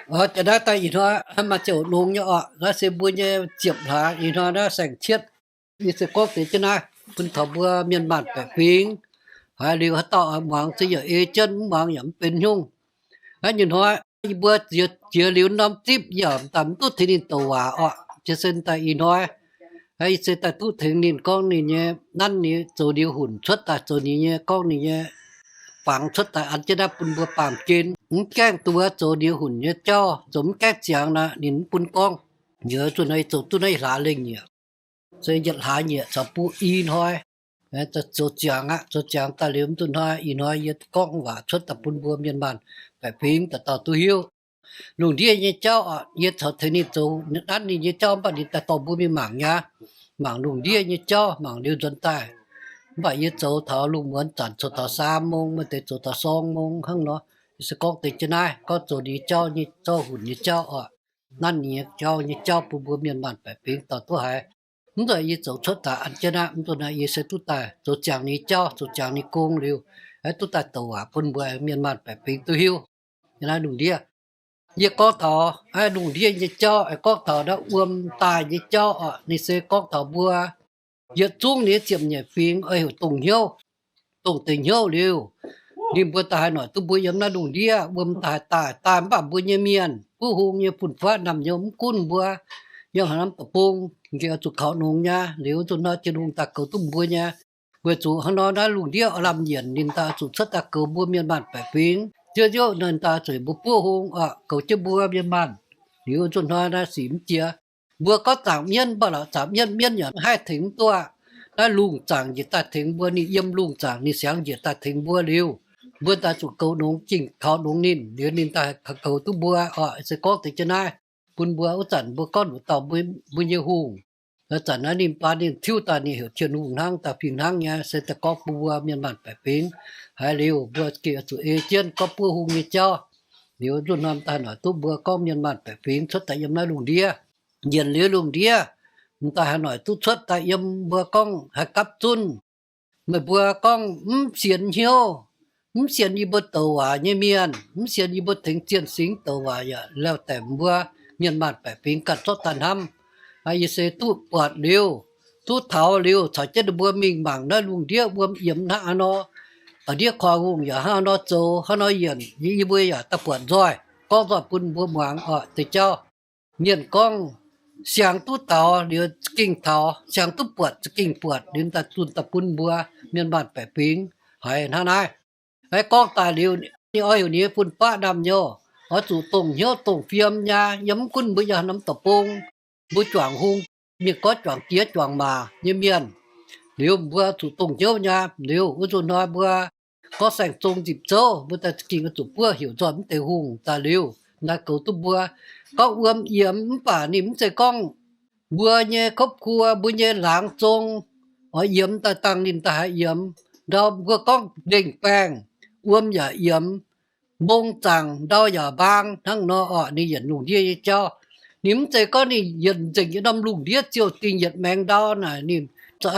Jiex naaiv daaih ih hnoi maaih ziangh hoc longx nyei orqc. Naaiv se mbuo nyei ziepc hlaax ih hnoi naaiv saeng-cietv. Yie se gorngv deix jienv naaiv bun taux mbuo mienh maanh baeqc fingx. Haiz liuz haaix dauh muangx se yaac ei jienv, mv muangx yaac mv benx nyungc. Naaiv nyei hnoi yie mbuo jiex liuz norm zipv yaac daaih mv duqv tengx ninh douc waac orqc. Jiex sen daaih ih hnoi yie se daaih duqv tengx ninh gorngv ninh nyei nanv ninh zoux ninh nyei hunc cuotv daaih, zoux ninh nyei gorngv ninh nyei fangx cuotv daaih an jienv naaiv bun mbuo baamh gen. Mv gaengh duqv zoux ninh nyei hunc nyei jauv, zoux mv gaengh ziangx nor ninh mv bun gorngv. Yie zuqc naaiv zoux duqv naaiv hlaax lengh nyieqc, se yietc hlaax nyieqc caux buo i hnoi zoux ziangx aqv. Zoux ziangx daaih liuz mv zuqc hnoi ih hnoi yie gorngv waac cuotv daaih bun mbuo mienh maanh baeqc fingx dauh dauh duqv hiuv. Lungh ndiev nyei jauv oc, yie caux tengx ninh zoux nanv ninh nyei jauv mv baac ninh daaih dorh mbuo mingh mangc nyei, mangc lungh ndiev nyei jauv, mangc liuz nzuonx daaih. Mv baac yie zoux taux lungh muonz zanc zoux taux สามโมง, maaih deix zoux taux สองโมง hnangv nor. Yie se gorngv deix jienv naaiv gorngv zoux ninh nyei jauv, nyei jauv, hunc nyei jauv oc, nanv ninh nyei jauv, nyei jauv bun mbuo mienh maanh baeqc fingx dauh duqv haiz. Mv nzunc yie zoux cuotv daaih an jienv aqv. Mv nzunc naaiv yie se duqv daaih zoux ziangx ninh nyei jauv, zoux ziangx ninh gong liuz, aengx duqv daaih douc waac bun mbuo mienh maanh baeqc fingx duqv hiuv. Naaiv lungh ndiev, yie gorngv taux naaiv lungh ndiev nyei jauv, aengx gorngv taux naaiv wuom daaih nyei jauv oc. Ninh se gorngv taux mbuo yietc zungv ninh nyei ziepc nyeic fingx oix heuc dongh hnyouv, dongh deix hnyouv liuz, ninh mbuo daaih haih noic duqv mbuo yiem naaiv lungh ndiev. Wuom daaih haih daaih, daaih mv baac mbuo nyei mienh buov hung nyei fun-faqv naamh nyouz mv gunv mbuo yiem haaix norm deic-bung, nqemh oix zuqc kaux nongx nyei. Liuz zuqc hnoi Tin-Hungh daaih goux duqv mbuo nyei. Weic zuqc hnangv nor naaiv lungh ndiev oix lamh yienc, ninh daaih zuqc cuotv daaih goux mbuo mienh maanh baeqc fingx. Ziouv, ziouv ninh daaih zuqc mbuo buov hung oc, goux jienv mbuo mienh maanh. Liuz zuqc hnoi naaiv sic mv jiex. Mbuo gorngv zaangc mienv mv baac lorqc, zaangc mienv, mienv yaac haih tengx mv duqv. Naaiv lungh zaangc njiec daaih tengx mbuo, ninh yiem lungh zaangc, ninh siangx njiec daaih tengx mbuo liuz, mbuo daaih zuqc goux nongx, gengh kaux nongx ninh, liuz ninh daaih goux duqv mbuo oc. Se gorngv deix jienv naaiv bun mbuo. Wuov zanc mbuo gorngv nduqc dauh mbuo nyei hungh, zanc naaiv ninh baan ninh tiuv daaih ninh heuc Tin-Hungh hnangv, daaih fih hnangv nyei. Se daaih gorngv bun mbuo mienh maanh baeqc fingx. Haiz liuz mbuo gengh zuqc ei jienv gorngv buov hung nyei jauv. Liuz nzunc hnoi m'daaih noic duqv mbuo gorngv mienh maanh baeqc fingx cuotv daaih yiem naaiv lungh ndiev. Yienc liuz lungh ndiev, m'daaih haih noic duqv cuotv daaih yiem mbuo gorngv haih gapv zunv. Meih mbuo gorngv mv sienx hnyouv, mv sienx yie mbuo douc waac nyei mienh, mv sienx yie mbuo tengx zienh singx douc waac yaac lauh daic mbuo mienh maanh baeqc fingx ganh zorqv daaih hnamv. Yie se duqv buatc liuz, duqv taux liuz caux jienv ninh mbuo mingh mangc naaiv lungh ndiev wuom yiemx hnangv haaix nor. Ndiev koiv hungh yaac hnangv haaix nor zoux, hnangv haaix nor yienc, yie mbuo yaac daaih buatc nzoih, gorngv nzoih bun mbuo muangx oc. Deix jauv mienh gorngv, siangx duqv taux liuz za'gengh taux, siangx duqv buatc za'gengh buatc, liuz daaih zunh daaih bun mbuo mienh maanh baeqc fingx haiz hnangv naaiv. Aeqv, gorngv daaih liuz, ninh oix heuc ninh nyei fun-faqv naamh nyouz oix zuqc dongh hnyouv dongh fiem nyei. Yiem mv gunv mbuo yiem norm deic-bung, mbuo juangc hung, mienh gorngv juangc diex juangc maac nyei mienh, liuz mbuo zuqc dongh hnyouv nyei. Liuz wuov nzunc hnoi mbuo gorngv saeng-zong nzipc zouv, mbuo daaih za'gengh oix zuqc buov heuc nzoih mv deix hungh daaih liuz, naaiv goux duqv mbuo. Gorngv wuom yiemx mv baac ninh mv zeiz gorngv mbuo nyei ครอบครัว, mbuo nyei laangz zong oix yiemx daaih dangh ninh daaih haih yiemx. Ndau mbuo gorngv ndengh baengh, wuom yaac yiemx, mbong zaangc ndau yaac mbaang hnangv nor oc. Ninh yienc lungh ndiev nyei jauv, ninh mv zeiz gorngv ninh yienc nzengc yietc norm lungh ndiev ziouc dingh yietc maengx ndau naaic. Ninh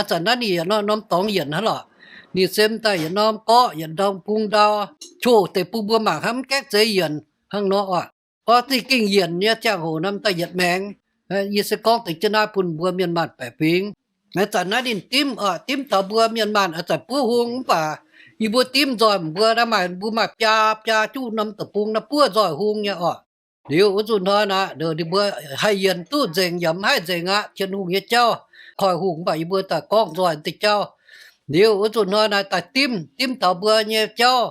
a'zanc naaiv ninh yietc norm norm dorngx yienc hnangv lorqc. Ninh se m'daaih yietc norm gorqv yietc norm bung ndau, qov deix bung mbuo mangc hnangv mv gaengh zeiz yienc hnangv nor oc. Gorngv za'gengh yienc nyei ziangh hoc nor m'daaih yietc maengx. Yie se gorngv deix jienv naaiv bun mbuo mienh maanh baeqc fingx. A'zanc naaiv ninh dimv oc, dimv taux mbuo mienh maanh a'zanc buov hung mv baac yie mbuo dimv nzoih mbuo naaiv maaih, mbuo maaih biaa, biaa juqv norm deic-bung naaiv buov nzoih hung nyei oc. Liuz wuov nzunc hnoi naaic ninh mbuo haih yienc duqv nzengc yaac mv haih nzengc aqv. Tin-Hungh nyei jauv, koiv hungh mv baac yie mbuo daaih gorngv nzoih deix jauv. Liuz wuov nzunc hnoi naaic daaih dimv, dimv taux mbuo nyei jauv.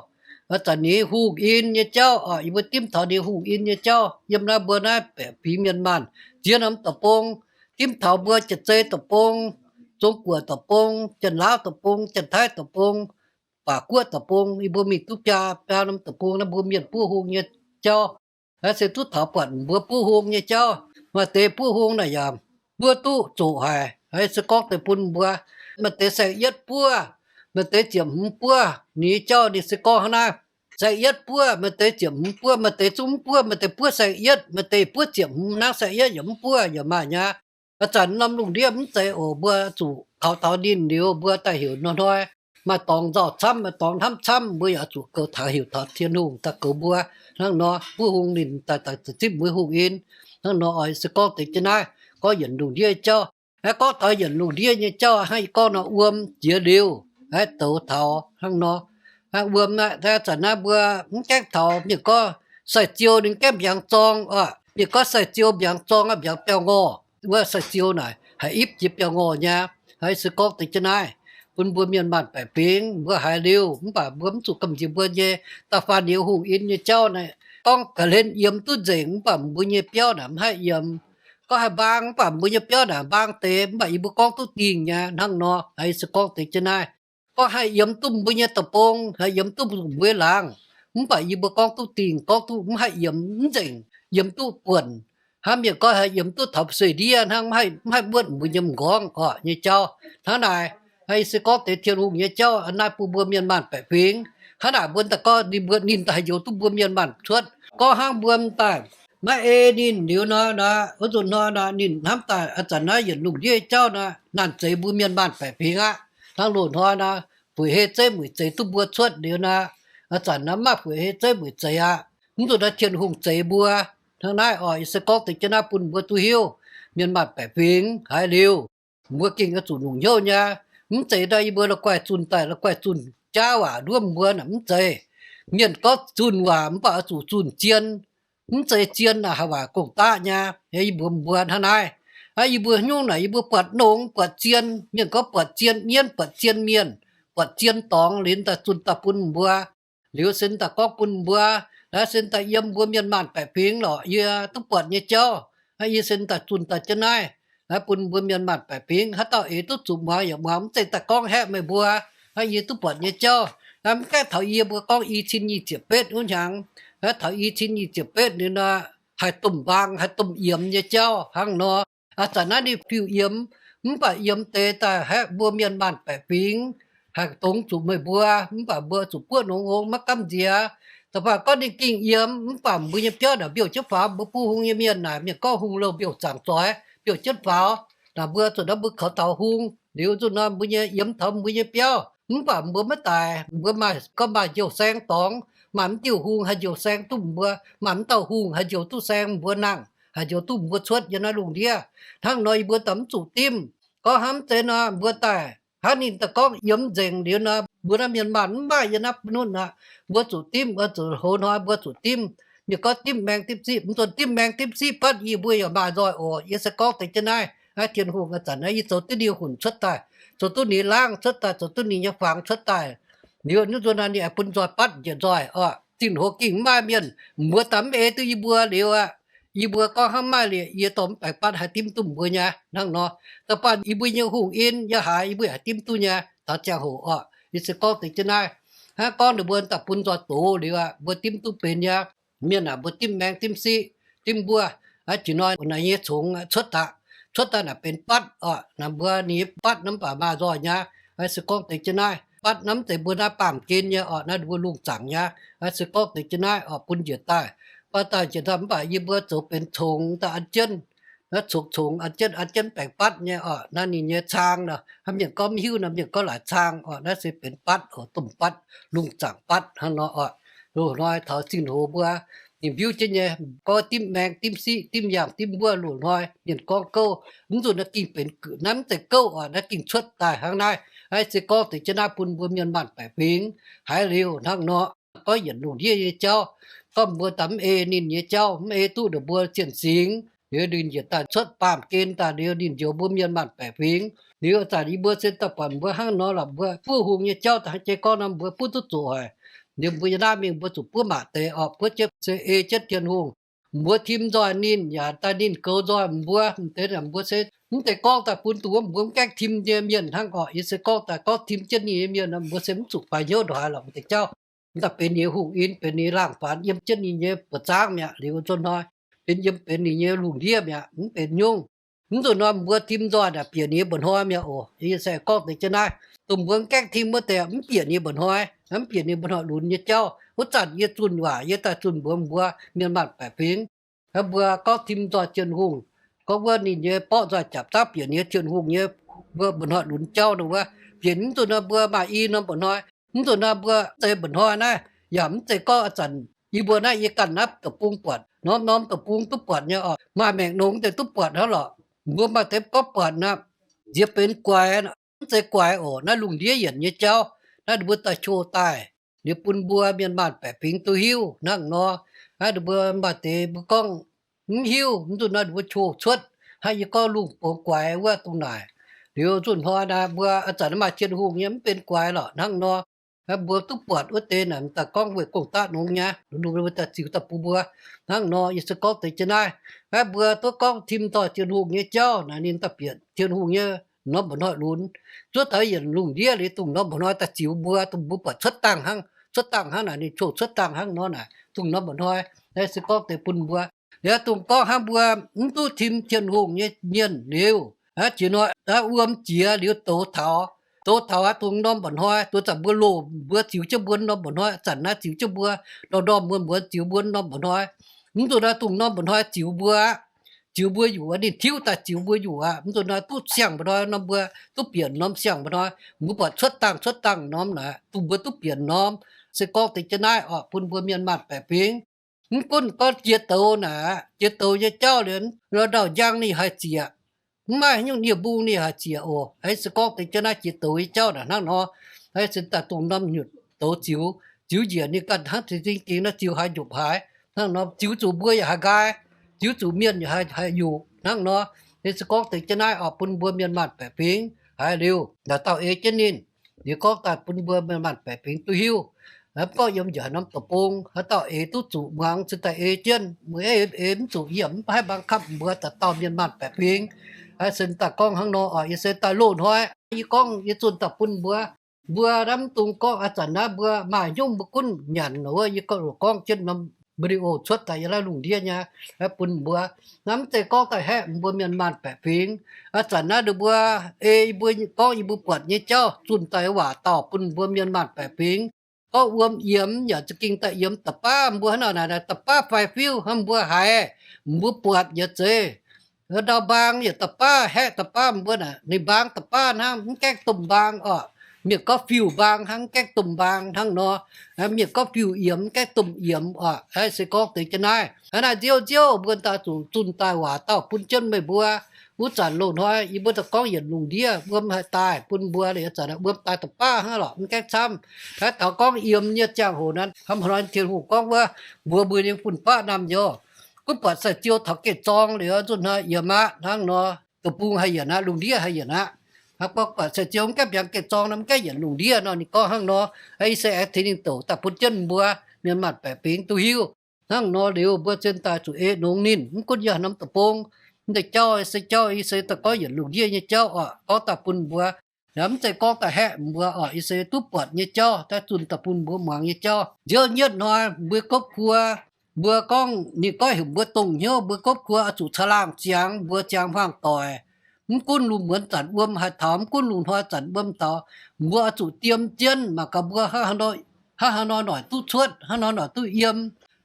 A'zanc ninh hungh in nyei jauv oc, yie mbuo dimv taux ninh hungh in nyei jauv. Yiem naaiv mbuo naaiv baeqc fingx mienh maanh ziex norm deic-bung, dimv taux mbuo Janx-Zei deic-bung, Zong-Guoqv deic-bung, Janx-Laauv deic-bung, Janx-Taiv deic-bung, Baac Guoqv deic-bung, yie mbuo mingh duqv biaa, biaa norm deic-bung naaiv mbuo mienh buov hung nyei jauv. Naaiv se duqv taux buatc mbuo buov hung nyei jauv. Maaih deix buov hung naaic yaac buov duqv zoqc haic. Yie se gorngv deix bun mbuo, maaih deix saeng-yietv buov, maaih deix ziepc hmz buov. Ninh nyei jauv ninh se gorngv hnangv naaiv, saeng-yietv buov, maaih deix ziepc hmz buov, maaih deix zungv mv buov, maaih deix buov saeng-yietv, maaih deix buov ziepc hmz hnangv, saeng-yietv yaac mv buov yaac maaih nyei. A'zanc norm lungh ndiev mv zeiz oc, mbuo zuqc kaux taux ninh liuz mbuo daaih heuc hnoi-hnoi maaih dorngx nzauh camv, maaih dorngx hnamv camv, mbuo yaac oix zuqc goux taux heuc taux Tin-Hungh daaih goux mbuo. Hnangv nor, buov hung ninh daaih, daaih zipv mbuo hungh in. Hnangv nor oix se gorngv deix jienv naaiv, gorngv yienc lungh ndiev nyei jauv. Aa, gorngv taux yienc lungh ndiev nyei jauv hnangv yie gorngv nor, wuom jiex liuz, aa, douz taux hnangv nor. Aa, wuom aqv, zanc naaiv mbuo mv gaengh taux mienh gorngv sai-ziou ninh gaengh mbiaangx zorng oc. Mienh gorngv sai-ziou mbiaangx zorng aqv, mbiaangx biauv-ngorh. Wuov sai-ziou naaic haih ipv jiex biauv-ngorh nyei. Aa, se gorngv deix jienv naaiv, bun mbuo mienh maanc baeqc fingx mbuo haiz liuz, mv baac mbuo mv zuqc gamh nziex mbuo nyei. Da'faanh ninh hungh in nyei jauv naaic, gorngv ga'hlen yiemx duqv nzengc, mv baac mbuo nyei biauv naaic mv haih yiemx. Gorngv haih mbaang, mv baac mbuo nyei biauv naaic mbaang deix, mv baac yie mbuo gorngv duqv dingh nyei. Hnangv nor, aa, se gorngv deix jienv naaiv, gorngv haih yiemx duqv mbuo nyei deic-bung, haih yiemx duqv mbuo nyei laangz, mv baac yie mbuo gorngv duqv dingh, gorngv duqv mv haih yiemx mv nzengc, yiemx duqv buonc. Hnangv mienh gorngv haih yiemx duqv taux sueih ndiev hnangv, mv haih, mv haih muotv mbuo nyei m'nqorngv oc nyei jauv. Hnangv naaic, aa, yie se gorngv deix Tin-Hungh nyei jauv naaiv bun mbuo mienh maanc baeqc fingx. Hnangv naaic mbuo daaih gorngv ninh, mbuo ninh daaih haih njoux duqv mbuo mienh maanc cuotv. Gorngv hnangv mbuo daaih maiv ei ninh liuz nor, wuov nzunc hnoi nor ninh hnamv daaih, aa, zanc naaiv yienc lungh ndiev jauv nor, naanc zeix mbuo mienh maanc baeqc fingx aqv. Hnangv loz-hnoi nor, fuix hei zeiv mueic zeix duqv mbuo cuotv liuz nor, aa, zanc naaiv mv maaih fuix hei zeiv mueic zeix aqv. Mv nzunc naaiv Tin-Hungh zeix mbuo. Hnangv naaiv oc, yie se gorngv deix jienv naaiv bun mbuo duqv hiuv. Mienh maanc baeqc fingx haiz liuz, mbuo gengh oix zuqc longc hnyouv nyei. Mv zeiz ndau yie mbuo la'guaih zunh daaih, la'guaih zunh jaav waac nduov mbuo naaic, mv zeiz. Mienh gorngv zunh waac mv baac oix zuqc zunh zien. Mv zeiz zien naaic haih waac gong-daqv nyei. Yie mbuox mbuo hnangv naaiv, aa, yie mbuo nyungc naaic yie mbuo buatc nongx buatc zien. Mienh gorngv buatc zien mienv, buatc zien mienh, buatc zien dorngx, liuz daaih zunh daaih bun mbuo. Liuz se daaih gorngv bun mbuo, naaiv se daaih yiem mbuo mienh maanc baeqc fingx lorqc yie duqv buatc nyei jauv. Aa, yie se daaih zunh daaih jienv naaiv, naaiv bun mbuo mienh maanc baeqc fingx. Haaix dauh eix duqv zuqc muangx yaac muangx, mv zeiz daaih gorngv haeqv meih mbuo. Aa, yie duqv buatc nyei jauv, aa, mv gaengh taux yie mbuo gorngv i cin nyic ziepc betv wuov hnyangx. Aa, taux i cin nyic ziepc betv liuz nor, haih domh mbaang, haih domh yiemx nyei jauv hnangv nor. Aa, zanc naaiv ninh fiuv yiemx, mv baac yiemx deix daaih haeqv mbuo mienh maanc baeqc fingx, haih dongz zuqc meih mbuo, mv baac mbuo zuqc buov nongx hngongx maiv gamh nziex. Da'faanh gorngv ninh gengh yiemx, mv baac mbuo nyei biauv naaic mbiouh jienv faaux, mbuo buov hung nyei mienh naaic, mienh gorngv hung louh mbiouh zaangc zoix, mbiouh jienv faaux. Naaic mbuo zuqc naaiv mbuo kaux taux hung, liuz zuqc nor mbuo nyei yiemx taux mbuo nyei biauv, mv baac mbuo maiv daic, mbuo maaih, gorngv maaih njoux saeng dorngx, maaih mv diuh hung haih njoux saeng duqv mbuo, maaih mv dauh hung haih njoux duqv saeng mbuo nangh, haih njoux duqv mbuo cuotv yiem naaiv lungh ndiev. Hnangv nor yie mbuo daaih mv zuqc dimv. Gorngv hnamv zeiz nor mbuo daaih hnangv ninh daaih gorngv yiemx nzengc liuz nor, mbuo naaiv mienh maanh mv maaih yiem naaiv nutv aqv. Mbuo zuqc dimv, mbuo zuqc hoz hnoi mbuo zuqc dimv. Mienh gorngv dimv maeng dimv siqv, mv zuqc dimv maeng dimv siqv batv yie mbuo yaac maaih nzoih oc. Yie se gorngv deix jienv naaiv, naaiv Tin-Hungh a'zanc naaiv yie zoux duqv ninh hungh cuotv daaih, zoux duqv ninh laangz cuotv daaih, zoux duqv ninh nyei fangx cuotv daaih. Liuz nzunc naaiv ninh aengx bun nzoih batv njiec nzoih oc. Zinh hoz gengh mv maaih mienh, mbuo daaih mv ei duqv yie mbuo liuz aqv. Yie mbuo gorngv hnangv maaih liuz yie dorh mv baengx batv haih dimv duqv mbuo nyei hnangv nor. Da'faanh yie mbuo nyei hungh in yaac haiz yie mbuo yaac dimv duqv nyei taux ziangh hoc oc. Yie se gorngv deix jienv naaiv, hnangv gorngv ninh mbuo daaih bun nzoih doz liuz aqv, mbuo dimv duqv benx nyei. Mienh aah, mbuo dimv maeng dimv siqv, dimv mbuov, aa, jiex hnoi naaic nyei congx cuotv daaih, cuotv daaih naaic benx batv oc. Naaic mbuo ninh nyei batv naaiv mv baac maaih nzoih nyei. Aa, se gorngv deix jienv naaiv batv naaiv mv zeiz mbuo naaiv baamh gen nyei oc, naaiv mbuo lungh zaangc nyei. Aa, se gorngv deix jienv naaiv oc, bun njiec daaih, batv daaih njiec daaih mv baac yie mbuo zoux benx congx daaih an jienv, naaiv congx congx an jienv, an jienv baengx batv nyei oc. Naaiv ninh nyei cang nor, hnangv mienh gorngv mv hiuv nor, mienh gorngv laaix cang oc. Naaiv se benx batv oc, domh batv, lungh zaangc batv hnangv nor oc. Loz-hnoi taux zinh hoz mbuo, ninh mbiuv jienv nyei, gorngv dimv maeng, dimv siqv, dimv yaangh, dimv mbuov. Loz-hnoi mienh gorngv gouv, mv zuqc naaiv gengh benx, naaiv mv zeiz gouv oc, naaiv gengh cuotv daaih hnangv naaiv. Aa, se gorngv deix jienv naaiv bun mbuo mienh maanc baeqc fingx haiz liuz hnangv nor, gorngv yienc lungh ndiev nyei jauv, gorngv mbuo daaih mv ei ninh nyei jauv, mv ei duqv ninh mbuo zienh singx, liuz ninh njiec daaih cuotv baamh gen daaih liuz ninh njoux mbuo mienh maanc baeqc fingx. Liuz zanc yie mbuo se daaih buatc mbuo hnangv nor lorqc, mbuo buov hung nyei jauv daaih hnangv jeiv gorngv nor mbuo buov duqv zoqc haic. Liuz mbuo yiem naaiv mingh mbuo zuqc buov maac deix oc, buov jienv se ei jienv Tin-Hungh. Mbuo tim nzoih ninh yaac daaih ninh goux nzoih mbuo. Mv deix mbuo se mv deix gorngv daaih bun dongh wuov mbuo mv gaengh tim nyei mienh hnangv oc. Yie se gorngv daaih gorngv tim jienv ninh nyei mienh, mbuo se mv zuqc faix hnyouv ndongc haaix lorqc. Mv deix jauv daaih benx ninh nyei hungh in, benx ninh nyei laangh faanx, yiem jienv ninh nyei buoz-zaangv mi'aqv. Liuz nzunc hnoi benx, yiem benx ninh nyei lungh ndiev mi'aqv, mv benx nyungc. Mv zuqc nor mbuo tim nzoih naaic bieqc ninh nyei mba'hnoi mi'aqv oc. Yie se gorngv deix jienv naaiv, dongh mbuo mv gaengh tim wuov deix mv bieqc ninh mba'hnoi, mv bieqc ninh mba'hnoi lunx nyei jauv. Wuov zanc yie zunh waac yie daaih zunh mbuox mbuo mienh maanc baeqc fingx, mbuo gorngv tim nzoih Tin-Hungh, gorngv wuov ninh nyei borqv nzoih jaapc zaangv bieqc ninh nyei Tin-Hungh nyei, mbuo mba'hnoi lunx jauv nor wuov, Bieqc mv zuqc nor mbuo maaih i norm mba'hnoi. Mv zuqc nor mbuo mv zeiz mba'hnoi naaiv, yaac mv zeiz gorngv a'zanc yie mbuo naaiv yie ganh naaiv deic-bung buatc, norm-norm deic-bung duqv buatc nyei oc. Maaih maengc nongx deix duqv buatc hnangv lorqc. Mbuo maaih deix gorngv buatc nor, nziex benx guaix, mv zeiz guaix oc. Naaiv lungh ndiev yienc nyei jauv, naaiv ninh mbuo daaih qo daaih liuz bun mbuo mienh maanh baeqc fingx duqv hiuv hnangv nor. Naaiv ninh mbuo maaih deix mbuo gorngv mv hiuv, mv zuqc nor ninh mbuo qo cuotv hnangv yie gorngv lungh bungx guaix wuov dongh naaic. Liuz zunh hnoi naaic mbuo a'zanc maaih Tin-Hungh nyei mv benx guaix lorqc hnangv nor. Mbuo duqv buatc wuov deix naaic daaih gorngv weic gong-daqv nongx nyei, ninh mbuo daaih ziux daaih bun mbuo hnangv nor. Yie se gorngv deix jienv naaiv, mv baac mbuo duqv gorngv tim doic Tin-Hungh nyei jauv naaic, ninh daaih bieqc Tin-Hungh nyei norm mba'hnoi lunx, zuov taux yienc lungh ndiev liuz dongh norm mba'hnoi daaih ziux mbuo, dongh mbuo buatc cuotv dangh hnangv, cuotv dangh hnangv naaic, ninh qo cuotv dangh hnangv nor naaic, dongh norm mba'hnoi. Naaiv se gorngv deix bun mbuo. Liuz dongh gorngv hnangv mbuo mv duqv tim Tin-Hungh nyei mienh liuz, jiex hnoi wuom jiex liuz douz taux, douz taux aqv, dongh norm mba'hnoi, douz zanc mbuo loz mbuo ziux jienv mbuo norm mba'hnoi, zanc naaiv ziux jienv mbuo, ndorm-ndorm muonz-muonz ziux mbuo norm mba'hnoi. Mv zuqc nor dongh norm mba'hnoi ziux mbuo aqv, ziux mbuo yuqc aqv, ninh tiuv daaih ziux mbuo yuqc aqv. Mv zuqc nor duqv siang-mba'hnoi norm, mbuo duqv bieqc norm siang-mba'hnoi, mbuo buatc cuotv dangh cuotv dangh norm naaic, dongh mbuo duqv bieqc norm. Se gorngv deix jienv naaiv oc, bun mbuo mienh maanh baeqc fingx. Mv gunv gorngv jiex douz naaic, jiex douz nyei jauv liuz, ndau-ndau njang ninh haih zieqc, mv maaih haaix nyungc nie-mbung ninh haih zieqc oc. Aa, se gorngv deix jienv naaiv jiex douz nyei jauv naaic hnangv nor. Aa, se daaih dongh norm nyutc douz ziux, ziux njiec ninh ganh hnangv za'gengh naaiv ziux haaix njopc haaix hnangv nor, ziux zuqc mbuo yaac haih nqaai, ziux zuqc mienh yaac haih, haih yuqc hnangv nor. Aa, se gorngv deix jienv naaiv oc, bun mbuo mienh maanh baeqc fingx haiz liuz, dauh dauh ei jienv ninh. Liuz gorngv daaih bun mbuo mienh maanh baeqc fingx duqv hiuv. Mv gorngv yiem njiec norm deic-bung, haaix dauh eix duqv zuqc muangx se daaih ei jienv, mv eix mv zuqc yie mv haih mbaang kapv mbuo dauh dauh mienh maanh baeqc fingx. Aa, se daaih gorngv hnangv nor oc. Yie se daaih loz-hnoi yie gorngv yie zunh daaih bun mbuo. Mbuo naaiv mv dungx gorngv a'zanc naaiv mbuo maaih haaix nyungc mbuo gunv nyanc nor wuov, yie gorngv, gorngv jienv norm video cuotv daaih yiem naaiv lungh ndiev nyei, bun mbuo. Naaiv mv zeiz gorngv daaih haeqv mbuo mienh maanh baeqc fingx. A'zanc naaiv ninh mbuo ei mbuo gorngv yie mbuo buatc nyei jauv zunh daaih waac dauh bun mbuo mienh maanh baeqc fingx. Gorngv wuom yiemx yaac za'gengh daaih yiemx da'baav mbuo hnangv naaic, da'baav faix-fiuv hnangv mbuo haiz, mbuo buatc yaac zeiz. Ndau mbaang yaac da'baav, haeqv da'baav mbuo naaic, ninh mbaang da'baav hnangv, mv gaengh domh mbaang oc. Mienh gorngv fiuv mbaang hnangv, mv gaengh domh mbaang hnangv nor. Mienh gorngv fiuv yiemx, mv gaengh domh yiemx oc. Aa, se gorngv deix jienv naaiv, hnangv naaiv nziouv nziouv mbuo daaih zuqc zunh daaih waac dauh bun jienv meih mbuo. Wuov zanc loz-hnoi yie mbuo daaih gorngv yienc lungh ndiev wuom haih daaih bun mbuo, ih zanc wuom daaih da'baav hnangv lorqc, mv gaengh camv. Haaix taux gorngv yiemx nyei ziangh hoc naaiv, hnamv hnoi Tin-Hungh gorngv wuov, mbuox mbuo nyei fun-faqv naamh nyouz, gunv buatc sai-ziou taux geh zorng liuz, zunh hnoi yiemx aqv hnangv nor, deic-bung haih yienc aqv, lungh ndiev haih yienc aqv. Hnangv gorngv buatc sai-ziou mv gaengh mbiaangx geh zorng nor, mv gaengh yienc lungh ndiev nor, ninh gorngv hnangv nor. Aa, yie se aengx tengx ninh douc daaih bun jienv mbuo mienh maanh baeqc fingx duqv hiuv. Hnangv nor liuz, mbuo zien daaih zuqc ei nongx ninh, mv gunv yiem norm deic-bung. Mv deix jauv se jauv yie se daaih gorngv yienc lungh ndiev nyei jauv oc, gorngv daaih bun mbuo. Mv zeiz gorngv daaih haeqv mbuo oc, yie se duqv buatc nyei jauv, daaih zunh daaih bun mbuo muangx nyei jauv. Nziouv nyetv hnoi mbuo gopv kuo, mbuo gorngv ninh goiv heuc mbuo dongh hnyouv, mbuo gopv kuo oix zuqc caangh laangh ziangx, mbuo ziangx hmuangx doic. Mv gunv lungh muonz zanc wuom haih taux, mv gunv lungh hnoi zanc wuom taux, mbuo oix zuqc diem jienv mangc gaax mbuo hnangv haaix nor noic duqv cuotv, hnangv haaix nor noic duqv yiem.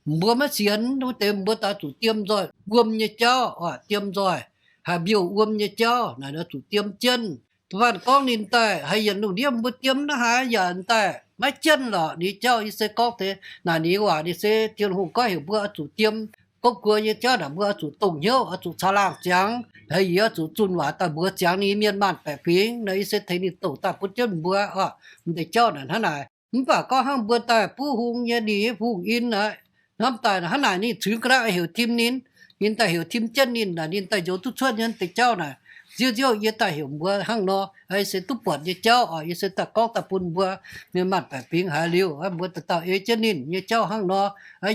Mbuo maiv sienx wuov deix, mbuo daaih zuqc diem nzoih wuom nyei jauv oc, diem nzoih haaix mbiouh wuom nyei jauv naaic, zuqc diem jienv. Da'faanh gorngv ninh daaih haih yienc lungh ndiev, mbuo diem naaiv haaix yaac daaih maiv jienv lorqc. Ninh jauv yie se gorngv deix naaic, ninh waac ninh se Tin-Hungh goiv heuc mbuo oix zuqc diem. Gopv guo nyei jauv naaic mbuo oix zuqc dongh hnyouv, oix zuqc caangh laangh ziangx. Haiz yie oix zuqc zunh waac daaih mbuox ziangx ninh mienh maanh baeqc fingx nor, yie se tengx ninh douc daaih bun jienv mbuo oc. Mv deix jauv naaic hnangv naaic. Mv baac gorngv hnangv mbuo daaih buv hung nyei, ninh hungh in aqv, hnamv daaih hnangv naaic ninh cingx ga'naaiv heuc tim ninh, ninh daaih heuc tim jienv ninh naaic, ninh daaih njoux duqv cuotv nyei deix jauv naaic. Nziouv nziouv yie daaih heuc mbuo hnangv nor, yie se duqv buatc nyei jauv oc, yie se daaih gorngv daaih bun mbuo mienh maanh baeqc fingx haiz liuz, mbuo dauh dauh ei jienv ninh nyei jauv hnangv nor.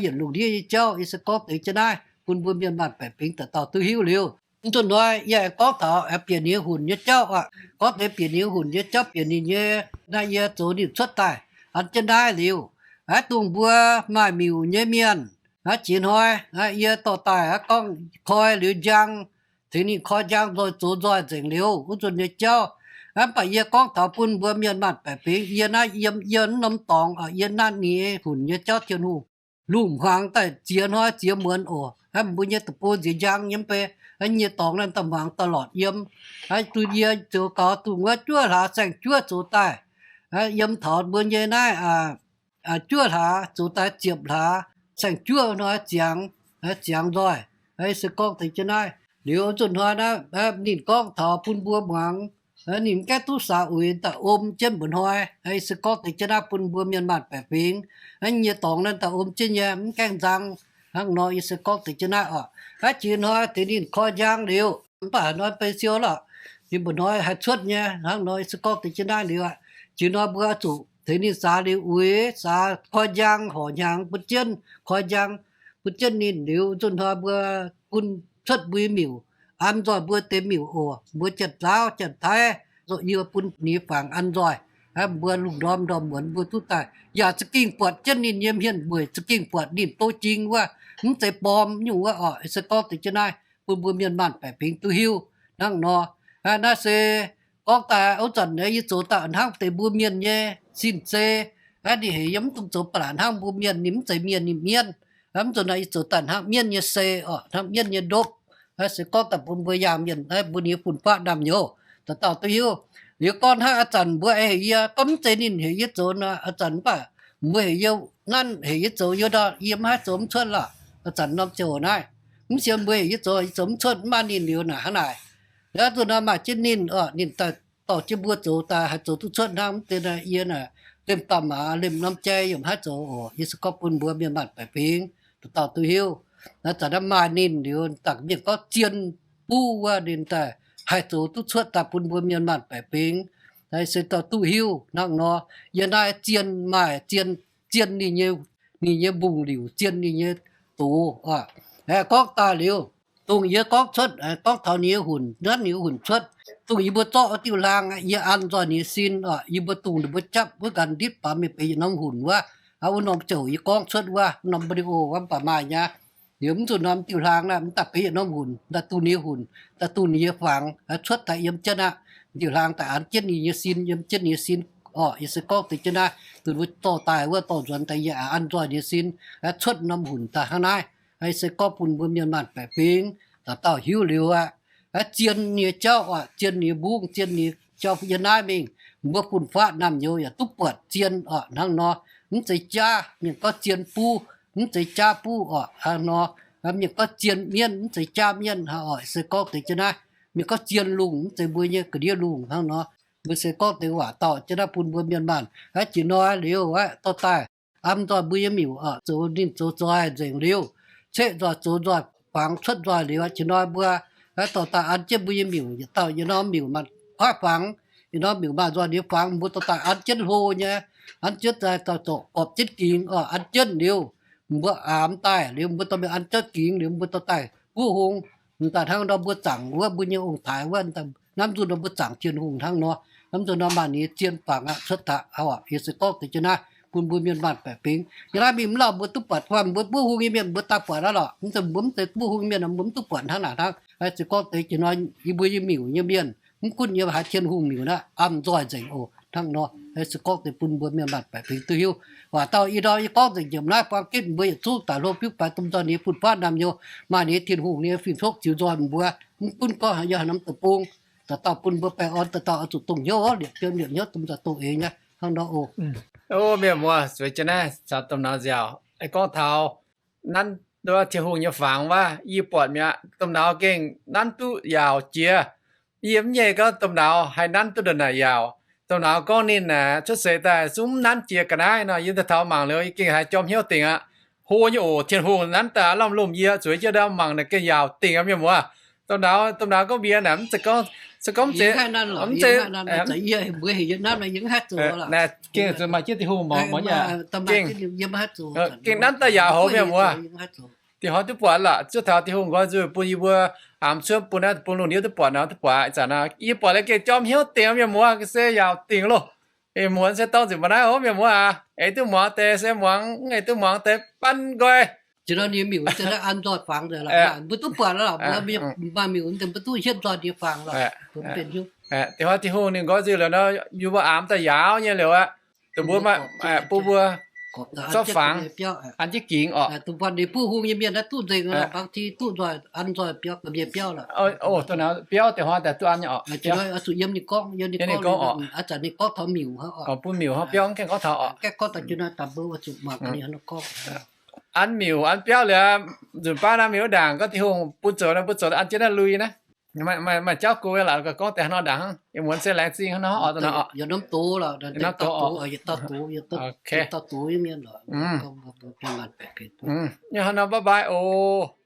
Yietc lungh ndiev nyei jauv yie se gorngv deix jienv naaiv bun mbuo mienh maanh baeqc fingx dauh dauh duqv hiuv liuz. Mv zuqc hnoi yie aengx gorngv taux bieqc ninh hunc nyei jauv oc. Gorngv deix bieqc ninh hunc nyei jauv, bieqc ninh nyei, naaiv yie zoux ninh cuotv daaih an jienv naaiv liuz, aav dungx mbuo maaih miuc nyei mienh, aav jiex hnoi, aav yie dorh daaih aav gorngv koi liuz njang, tengx ninh koi njang nzoih zoux nzoih nzengc liuz wuov nzunc nyei jauv. Aav baac yie gorngv taux bun mbuo mienh maanh baeqc fingx, yie naaiv yiem yie norm dorngx oc, yie naaiv ninh hunc nyei jauv Tin-Hungh lungh hmuangx daaih ziex hnoi ziex muonz oc. Hnangv mbuo nyei deic-bung nziex njang yiem bei, hnangv nyei dorngx naaiv daaih hmuangx daaih lortc yiem. Hnangv dunh yie zoux gaux dunh wuov juov hlaax saeng-juov zoux daaih. Yiem taux mbuo nyei naaiv juov hlaax zoux daaih ziepc hlaax saeng-juov hnoi ziangx, ziangx nzoih. Se gorngv deix jienv naaiv liuz nzunc hnoi naaiv, ninh gorngv taux bun mbuo muangx, ninh mv gaengh duqv saax uix daaih om jienv mba'hnoi. Se gorngv deix jienv naaiv bun mbuo mienh maanh baeqc fingx, nyei dorngx naaiv daaih om jienv nyei mv gaengh nzang. Hnangv nor yie se gorngv deix jienv naaiv oc. Hnangv jiex hnoi deix ninh koi njang liuz, mv baac haaix hnoi bei siou lorqc, ninh mba'hnoi haih cuotv nyei. Hnangv nor yie se gorngv deix jienv naaiv liuz aqv. Jiex hnoi mbuo zuqc tengx ninh saax liuz uix, saax koi njang horc hnyangx bun jienv, koi njang bun jienv ninh liuz nzunc hnoi mbuo bun cuotv mbuo nyei miuc, an nzoih mbuo deix miuc oc. Mbuo janx-zaauv janx-taiv, yie bun ninh nyei fangx an nzoih. Mbuo lungh ndorm ndorm muonz mbuo duqv daaih yaac za'gengh buatc jienv ninh nyei hmien, weic za'gengh buatc ninh douz jing wuov, mv zeiz borm nyungc wuov oc. Se gorngv deix jienv naaiv bun mbuo mienh maanh baeqc fingx duqv hiuv hnangv nor. Naaiv se gorngv daaih wuov zanc yie zoux daaih hnangv deix mbuo mienh nyei sin-sei. Ninh heuc yie mv dungx zoux ba'laqc hnangv mbuo mienh, ninh mv zeiz mienh, ninh mienv. Mv zoux naaiv yie zoux daaih hnangv mienv nyei sei oc, hnangv mienv nyei ndopv. Se gorngv daaih bun mbuo yaangh mienh, mbuo nyei fun-faqv naamh nyouz dauh dauh duqv hiuv. Liuz gorngv hnangv a'zanc mbuo heuc yie, gorngv mv zeiz ninh heuc yie zoux nor, a'zanc mv baac mbuo heuc yie nanv, heuc yie zoux, yie mv haih zoux mv cuotv lorqc. A'zanc norm ziangh hoc naaiv, mv sienx mbuo heuc yie zoux, yie zoux mv cuotv, mv maaih ninh liuz naaic hnangv naaic. Liuz zuqc nor maaih jienv ninh oc, ninh daaih dorh jienv mbuo zoux daaih haih zoux duqv cuotv hnangv mv deix naaic. Yie naaic lemh dauh maaz, lemh norm jai yaac mv haih zoux oc. Yie se gorngv bun mbuo mienh maanh baeqc fingx dauh dauh duqv hiuv. Naaiv zanc naaiv maaih ninh liuz, dangc mienh gorngv zien buv wuov, ninh daaih haih zoux duqv cuotv daaih bun mbuo mienh maanh baeqc fingx se dauh duqv hiuv hnangv nor. Yie naaiv zien maaih zien, zien ninh nyei, ninh nyei mbungv liuc, zien ninh nyei doz oc. Gorngv daaih liuz, dongh yie gorngv cuotv, gorngv taux ninh nyei hunc, nanv ninh nyei hunc cuotv, dongh yie mbuo zorqv diuh hlaang, yie an nzoih ninh nyei sin oc. Yie mbuo dongh ninh mbuo japv wuov ganh nditv baamz mingh benx yietc norm hunc wuov, wuov norm ziouc yie gorngv cuotv wuov norm video wuov mv baac maaih nyei. Liuz mv zuqc norm diuh hlaang naaiv mv daaih benx yietc norm hunc, daaih dongh ninh nyei hunc, daaih dongh ninh nyei fangx cuotv daaih yiem jienv aqv. Diuh hlaang daaih an jienv ninh nyei sin, yiem jienv ninh nyei sin oc. Yie se gorngv deix jienv naaiv, dongh mbuo dorh daaih wuov dorh nzuonx daaih yie an nzoih ninh nyei sin cuotv norm hunc daaih hnangv naaiv. Se gorngv bun mbuo mienh maanh baeqc fingx dauh dauh hiuv liuz aqv, zien ninh nyei jauv oc, zien ninh nyei mbungv, zien ninh nyei jauv yiem naaiv mingh, mbuo fun-faqv naamh nyouz yaac duqv buatc zien oc. Hnangv nor, mv zeiz jaav mienh gorngv zien buv, mv zeiz jaav buv oc. Hnangv nor, mienh gorngv zien mienv, mv zeiz jaav mienv oc. Se gorngv deix jienv naaiv, mienh gorngv zien lungh, mv zeiz mbuo nyei ga'ndiev lungh. Hnangv nor, mbuo se gorngv deix waac dauh jienv naaiv bun mbuo mienh maanh. Jiex hnoi liuz aqv, dorh daaih an nzoih mbuo nyei miuc oc, zoux ninh zoux nzoih nzengc liuz, ceqv nzoih zoux nzoih fangx cuotv nzoih liuz, jiex hnoi mbuo dorh daaih an jienv mbuo nyei miuc. Yietc dauh yietc norm miuc maaih kuaaiv fangx, yietc norm miuc maaih nzoih nyei fangx, mbuo dorh daaih an jienv hlo nyei, an jienv daaih dorh zorqv gorpc jienv gingx oc. An jienv liuz, mbuo aamx daaih liuz, mbuo dorh mingh an jienv gingx liuz, mbuo dorh daaih buov hung. M'daaih hnangv nor mbuo zaangc wuov mbuo nyei ong-taaix wuov, hnamv nzunc nor mbuo zaangc Tin-Hungh hnangv nor, hnamv nzunc nor maaih ninh nyei zien fangx aqv cuotv daaih oc. Yie se gorngv deix jienv naaiv bun mbuo mienh maanh baeqc fingx. Yie naaiv mingh mv lauh mbuo duqv buatc, mbuo buov hung nyei mienh mbuo daaih buatc aqv lorqc. Mv zeiz mbuo mv zeiz buov hung nyei mienh mbuo mv duqv buatc hnangv naaic hnangv. Se gorngv deix jiex hnoi yie mbuo nyei miuc nyei mienh, mv gunv yiem haaix Tin-Hungh miuc naaiv, an nzoih nzengc oc. Hnangv nor, se gorngv deix bun mbuo mienh maanh baeqc fingx duqv hiuv. Waac dauh ih ndorm yie gorngv nzengc njiec naaiv buang gitv mbuo yietc zungv daaih hlo biuv faix domh nzoih ninh nyei fun-faqv naamh nyouz, maaih ninh nyei Tin-Hungh ninh nyei fing-fuqv ziux nzoih mbuo. Mv gunv gorngv haaix yiem haaix norm deic-bung, dauh dauh bun mbuo baengh orn, dauh dauh oix zuqc dongh hnyouv, liepc bienv liepc hnyouv domh nzoih dongh eix nyei. Hnangv nor oc. O, mienh muoz, zueiz jienv naaiv caux domh nauz nziaauc, gorngv taux nanv duqv Tin-Hungh nyei fangx wuov, yie buatc mi'aqv, domh nauz gengh nanv duqv yaauc jiex. Yie mv nyei gorngv domh nauz haih nanv duqv ndongc naaic yaauc. Domh nauz gorngv ninh aeqv, cuotv seix daaih zungv mv nanv jiex ga'naaiv nor, yie daaih taux mangc liuz, yie gengh haiz jorm hnyouv dingc aqv. Ho nyei oc, Tin-Hungh nanv daaih lamh lomh yie zueiz jienv ndau mangc naaic gengh yaauc dingc aqv, mienh muoz. Domh nauz, domh nauz gorngv mbuox naaic, mv zeiz gorngv, se gorngv mv zeiz, mv zeiz, gengh maaih jienv Tin-Hungh mangc, gengh nanv daaih yaauc houc, mienh muoz. Dingc hnoi duqv buatc lorqc, zuov taux Tin-Hungh nqoi nzuih bun yie mbuo aamx cuotv bun naaiv deic-bung lungh ndiev duqv buatc nor, duqv buatc ih zanc nor, yie buatc liuz gengh jorm hnyouv dingc, mienh muoz, se yaauc dingc loh. Ih muonz se dorng nzengc mbuo naaiv oc, mienh muoz aac. Eix duqv muangx deix se muangx, eix duqv muangx deix ban nqoi. Jiex nor ninh miuc an nzoih fangx nzengc lorqc, mbuo duqv buatc lorqc, maaih miuc mbuo duqv hietv nzoih ninh fangx lorqc. Dingc hnoi Tin-Hungh ninh nqoi nzuih liuz nor, yie mbuo aamx daaih yaauc nyei liuz aqv. Dongh mbuo maaih, bun mbuo zorqv fangx, an jienv gingx orqc. Ninh buov hung nyei mienh naaiv duqv nzengc, bangc ti duqv nzoih, an nzoih biauv, biauv lorqc. Biauv deix hnoi daaih duqv an nyei orqc. Yiem ninh gorngv orqc. Bun miuc hnangv, biauv mv gaengh gorngv taux orqc. An miuc an biauv liuz, nzunc baav naaiv mingh wuov ndaangc gorngv Tin-Hungh bun zoux, bun zoux an jienv naaiv lui naaiv. Maaih jauv go laaix gorngv deix haaix nor ndaangc hnangv. Yie muonz se laengz zingh hnangv nor orqc. Nyei haaix nor, bye bye oc.